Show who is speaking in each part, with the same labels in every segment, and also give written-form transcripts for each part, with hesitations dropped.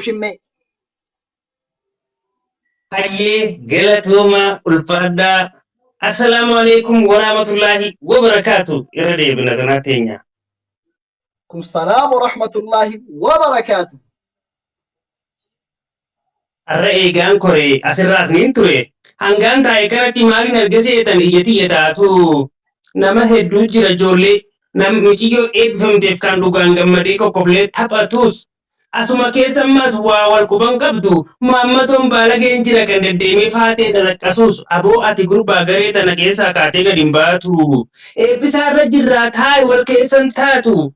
Speaker 1: Shimmee.
Speaker 2: Hayyee galatoomaa ulfaadhaa. Assalaamu alaikum warahmatullaahi wabarakaatu. Irra deebina tanaa teenya.
Speaker 1: Kum salaam wa rahmatullaahi wa barakaatu.
Speaker 2: Har'a eegaan kore asirraas niin ture. Hangaan taa'e kanatti maaliin arga seetan ija tiyya taatu. Nama hedduu jira ijoollee nam miciyyoo eebbifamteef kan dhugaan gammadee kokkoflee taphatus. Asuma keessa ammas waa wal quban qabdu maammatoon baalageen jira kan deddeemee faatee xaxaqqasuus aboo ati gurbaa garee tana keessaa kaatee gad hin baatu. Eebbisaa irra jirraa taa'i wal keessan taatu.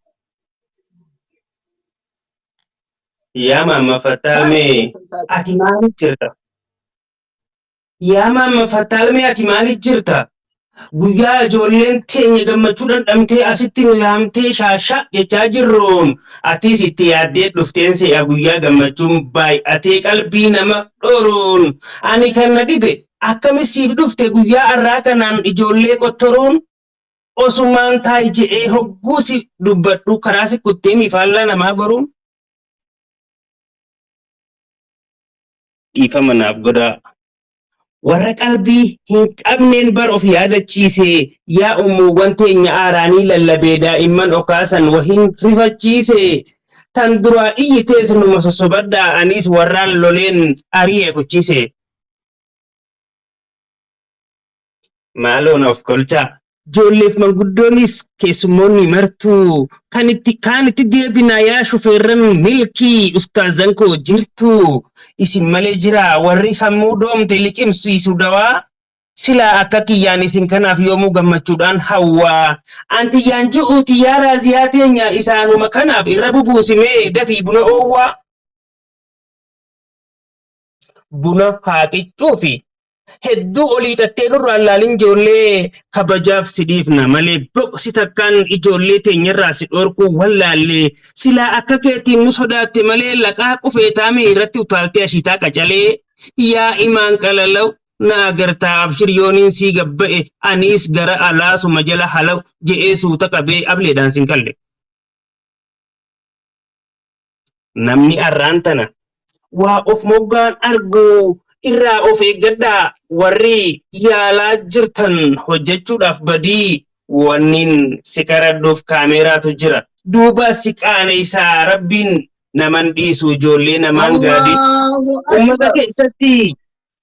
Speaker 2: Yaa maamma fattaalmee ati maaliif jirta? Yaa maamma fattaalmee ati maaliif jirta? Guyyaa ijoolleen teenya gammachuu dhandhamtee asitti nu yaamtee shaashaa jechaa jirruun atis itti yaaddee dhufteen se'a guyyaa gammachuun baay'atee qalbii nama dhoruun ani kan na dhibe akkami siif dhufte guyyaa arraa kanaan ijoollee qottoruun osumaan taa'i je'ee hogguu si dubbadhu karaa si kutteemi faallaa namaa goruun dhiifama naaf godhaa. Warra qalbii hin qabneen bar of yaadachiise yaa ummuuwwan teenya aaraanii lallabee daa'imman okaasan wahin rifachiise tan duraa iyyitees numa sossobadhaa aniis warraan loleen ari'ee kuchise. Maaloo na of kolchaa. Ijoolleef manguddoonis keessummoonni martuu kan itti kaan itti deebinaa yaa shufeerran milkii ustaazan koo jirtu isin malee jira warri sammuu doomte liqimsiisu dawaa silaa akka kiyyaan isin kanaaf yoomuu gammachuudhaan hawwaa antiyyaan ji'uuti yaa raaziyaa teenya isaanuma kanaaf irra bubuusimee dafii buna oowwaa buna haa qiccuufi Hedduu ol hiixattee nurraan laalin ijoollee kabajaaf si dhiifna malee boqsi takkaan ijoollee teenyarraa si dhorkuu wallaalle silaa akka keetiin nu sodaatte malee laqaa qufeetaamii irratti utaaltee ashiitaa qacalee yaa imaan qalalaw na agartaa abshir yooniin sii gabba'e aniis gara alaasuma jala halaw je'ee suuta qabee ableedhaan sin qalle. Namni arraan tana waa of moggaan argu irraa of eeggadhaa warri yaalaa jirtan hojjechuudhaaf badii wannin si karadhuuf kaameeraatu jira duuba si qaaneysaa rabbiin naman dhiisu ijoollee namaan gaadii
Speaker 1: Allahu
Speaker 2: ummata
Speaker 1: Akbar.
Speaker 2: keessatti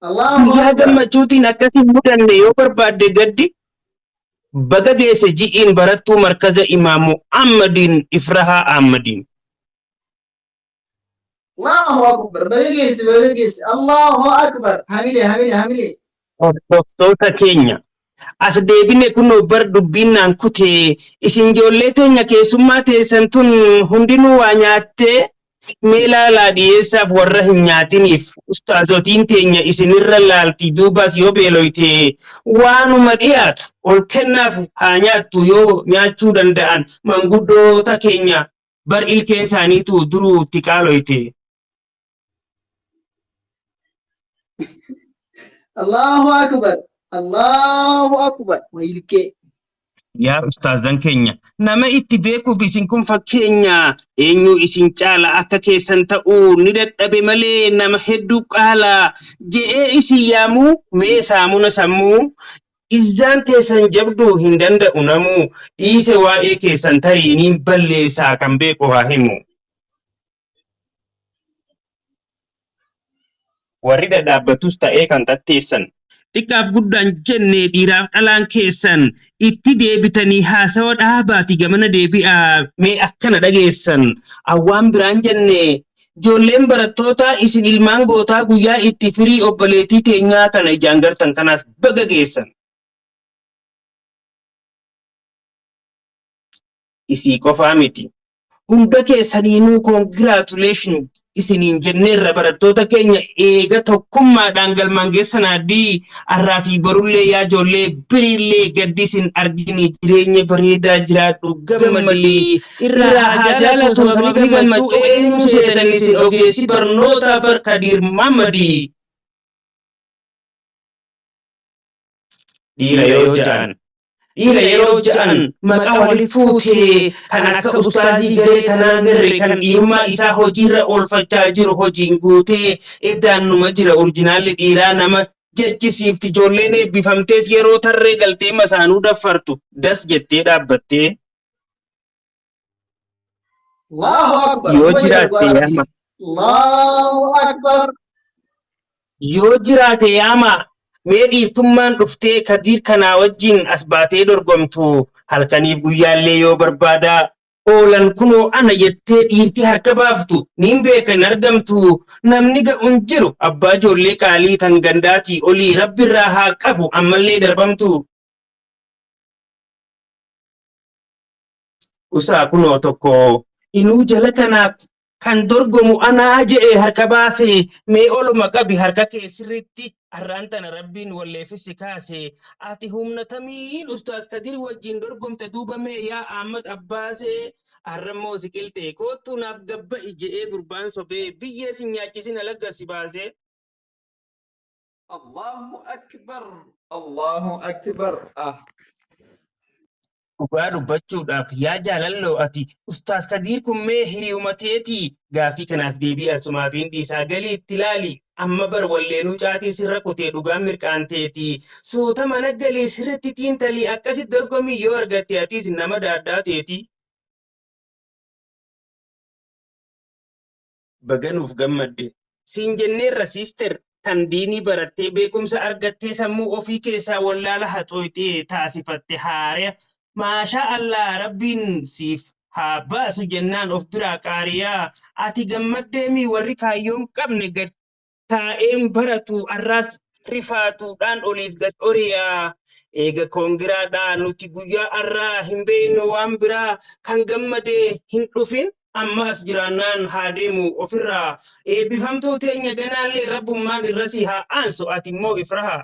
Speaker 1: Allahu
Speaker 2: guyyaa
Speaker 1: Akbar.
Speaker 2: gammachuutiin akkasi mudanne yoo barbaadde gaddi baga geesse ji'iin barattuu markaza imaamu Ahmadiin Ifrahaa Ahmadiin.
Speaker 1: Allahu Akbar. Baga geesse baga geesse. Allahu Akbar. Hamilee hamilee hamilee.
Speaker 2: Hordoftoota keenya as deebine kunoo bar dubbiin naan kutee isin ijoollee teenya keessummaa teessan tun hundinuu waa nyaattee mee laalaa dhiyeessaaf warra hin nyaatiniif ustaazotiin teenya isinirra laalti duubaas yoo beeloyte waanuma dhiyaatu ol kennaaf haa nyaattu yoo nyaachuu danda'an manguddoota keenya bar ilkeen isaaniitu duruu itti qaaloyte.
Speaker 1: Allahu Akbar. Allahu Akbar. Waylkee.
Speaker 2: Yaa ustaazan keenya nama itti beekuuf isin kun fakkeenya eenyu isin caala akka keessan ta'uu ni dadhabe malee nama hedduu qaala je'ee isin yaamuu mee saamuna sammuu izzaan teessan jabduu hin danda'u namuu dhiise waa'ee keessan tarii niin balleessaa kan beeku haa himu. Warri dhadhaabbatus ta'ee kan tatteessan. Xiqqaaf guddaan jenne dhiiraaf dhalaan keessan itti deebitanii haasawa dhaabaati gamana deebi'aa mee akkana dhageessan awwaan biraan jenne ijoolleen barattootaa isin ilmaan gootaa guyyaa itti firii obboleettii teenyaa kana ijaan gartan kanaas baga geessan. Isii qofaa miti. Hunda keessaniinuu congratulation isiniin jenneerra barattoota keenya eega tokkummaadhaan galmaan geessan addii arraa fi borullee yaa ijoollee biriillee gaddi isin argini jireenya bareedaa jiraadhu gammadii irraa haa jaalatu sababni gammachuu eenyu seetan isin ogeessi barnoota bar Kadiir Mahammadii. Dhiira yoo ja'an Dhiira yeroo ja'an maqaa wali fuutee kan akka ustaazii garee tanaa garre kan dhiirummaa isaa hojiirra oolfachaa jiru hojiin guutee eddaan numa jira urjinaalli dhiiraa nama jechisiifti ijoolleen eebbifamtees yeroo tarree galtee masaanuu daffartu das jettee dhaabbattee.
Speaker 1: Allahu Akbar.
Speaker 2: Yoo
Speaker 1: Kuma jira
Speaker 2: jiraatte
Speaker 1: dhugaa rabbii.
Speaker 2: yaama.
Speaker 1: Allahu Akbar.
Speaker 2: Yoo jiraate yaama. Mee dhiirtummaan dhuftee Kadiir kanaa wajjin as baatee dorgomtu halkaniif guyyaallee yoo barbaadaa oolan kunoo ana jettee dhiirti harka baaftu niin beeka hin argamtu namni ga'u hin jiru abbaa ijoollee qaalii tan gandaatii olii rabbirraa haa qabu ammallee darbamtu. Usaa kunoo tokko inuu jala kanaaf kan dorgomu anaa je'e harka baase mee oluma qabi harka kee sirritti har'aan tana rabbiin walleefis si kaase ati humna tamiin ustaaz Kadir wajjin dorgomte duuba mee yaa Ahmad Abbaase har'ammoo si qilxee koottuu naaf gabba'i je'ee gurbaan sobee biyyee sin nyaachisin alagga si baase.
Speaker 3: Allahu Akbar Allahu Akbar ah.
Speaker 2: Dhugaa dubbachuudhaaf yaa jaalalloo ati ustaaz Kadiir kun mee hiriyuma teetii gaaffii kanaaf deebii asumaafin dhiisaa galii itti laali amma bar walleenuu caatii sirra kutee dhugaan mirqaanteetii suuta mana galii sirritti xiinxalii akkasitti dorgomii yoo argatte atiis nama daaddaa teetii. Baga nuuf gammadde siin jenneerra sister tan diinii barattee beekumsa argattee sammuu ofii keessaa wallaala haxooyxee taasifatte haaraya maashaa Allah rabbiin siif haa baasu jennaan of biraa qaariyaa ati gammaddeemii warri kaayyoon qabne gad taa'een baratu arraas rifaatuudhaan oliif gad oriyaa eega koongiraadhaa nuti guyyaa arraa hin beeknu waan biraa kan gammadee hin dhufin amma as jiraannaan haa deemu ofirraa eebbifamtuu teenya ganaallee rabbummaan irrasii haa aansu ati immoo ifraha.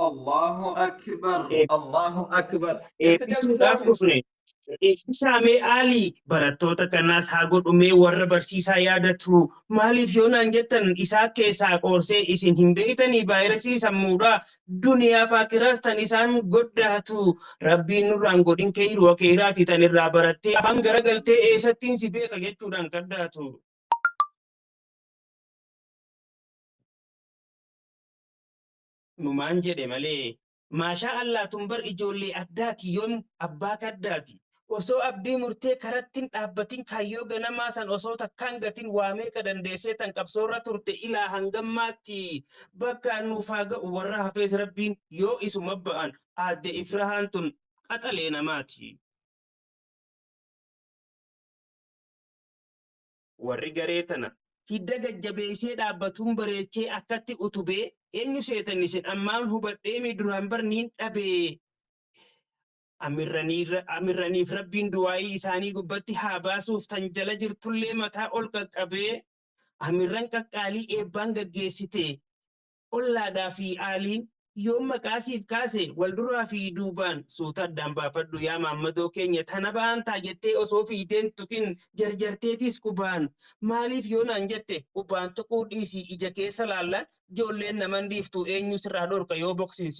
Speaker 3: Allahu Akbar Allahu Akbar. Itti
Speaker 2: Eebbisuudhaaf
Speaker 3: deebisaafi.
Speaker 2: dhufne. Eebbisaa mee aalii barattoota kanaas haa godhu mee warra barsiisaa yaadatu maaliif yoo naan jettan isaa keessaa qoorsee isin hin beektanii vaayirasii sammuudhaa duniyaaf akiraas tan isaan goddaatu rabbiin nurraan godhin keeyruu akeeraati tan irraa barattee afaan garagaltee eessattiin si beeka jechuudhaan kaddaatu. Numaan jedhe malee. Maashaa Allah tun bar ijoollee addaati yoom abbaa kaddaati. Osoo abdii murtee karattin dhaabbatin kaayyoo ganamaa san osoo takkaan gatin waa meeqa dandeessee tan qabsoorra turte ilaa hangammaatti bakkaan nuuf haa ga'u warra hafees rabbiin yoo isuma ba'an aadde Ifrahaan tun qaxalee namaati. Warri garee tana hidda gad jabeessee dhaabbatuun bareechee akkatti utubee eenyu seetan isin ammaan hubadheemi duraan bar niin dhabee Amirraniif rabbiin du'aayii isaanii gubbatti haa baasuuf tan jala jirtullee mataa ol qaqqabee Amirran qaqqaalii eebbaan gaggeessite Ollaadhaa fi Aaliin yoon maqaa siif kaase wal duraa fi duubaan suuta addaan baafadhu yaa Maammadoo keenya tana baantaa jettee osoo fiigdeen tuqin jarjarteetis qubaan maaliif yoo naan jette qubaan tuquu dhiisii ija keessa laallaan joolleen naman dhiiftu eenyu sirraa dhorka yoo boksiin si